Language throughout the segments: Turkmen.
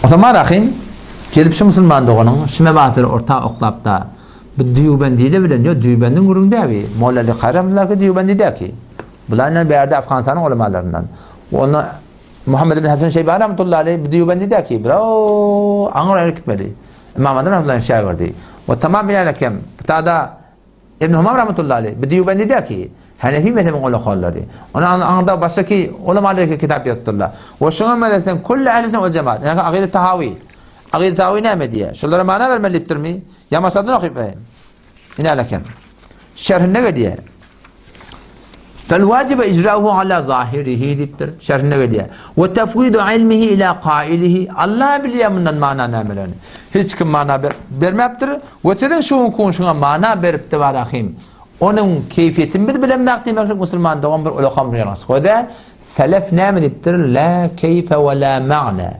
Osman Rahym gelip şu musulman doganyň şu mebasiri orta oklapda bu Dýubendiler bilen ýo Dýubendiň gürrüň däbi. Molla Ali Kary rahmetullahi Dýubendi däki. Bular ine bärde Afganystanyň ulamalaryndan. Onda Muhammed ibn Hasan Şeýbani rahmetullahi aleyh bu Dýubendi däki. Bro aňyr gitmeli. Imam Azam rahmetullahi şägirdi. O tamam bilen ekem. Bu tada Ibn Humam rahmetullahi aleyh bu Dýubendi däki. Hanefi mezhebiň ulakalary. Ona aňyrda başgaky ulamalar kitap ýazypdyrlar. We şuňa meselem kulli ehli sünnet we jemaat. Ýagny Akyda Tahawi. Akyda Tahawi näme diýýär? Şulara mana bermeli diýipdirmi? Ýa maslahatyny okyp bereýin. Ine alakem. Şerhinde gelýär. Fel wajibu icrauhu ala zahirihi diýipdir. Şerhinde gelýär. We tefwidu ilmihi ila kailihi. Allah bilýär mundan mana nämelerini. Hiç kim mana ber bermäpdir. We siziň şu günki şuňa mana beripdi barahim. Onuň keýfiýetini biz bilemzok diýmeklik musulman dogan bir ulakam bir ýalňyşlyk. O däl. Selef näme diýipdir? La keýfe we la ma'na.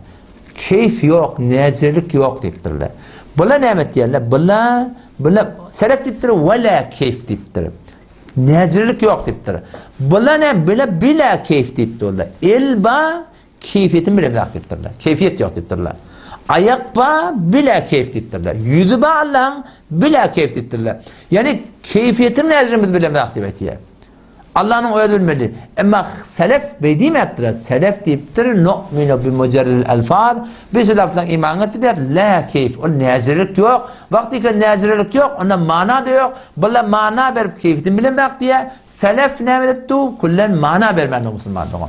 Keýf ýok, näjirelik ýok diýipdirler. Bula näme diýerler? Bula, bula selef diýipdir, we la keýf diýipdir. Näjirelik ýok diýipdir. Bula näme? Bula bila keýf diýipdirler. El ba Keýfiýetini bilemzok diýipdirler. Keýfiýet ýok diýipdirler. Aýak ba, bilä keýf diýipdirler. Ýüzi ba Allahyň, bilä keýf diýipdirler. Ýagny keýfiýetini näzirimiz biz bilemzok diýip aýtýar. Allanyň özi bilmeli. Emma selef beý diýmäpdirler. Selef diýipdir, nu'minu bi mujarridil alfaz. Biz şu lafzlaryň iman getirdik diýýär. La keýf. Ol näzirlik ýok. Wagtyka näzirlik ýok, onda mana-da ýok. Bular mana berip keýfini bilemzok diýýär. Selef näme diýipdi? Küllen mana bermändir musulman dogan.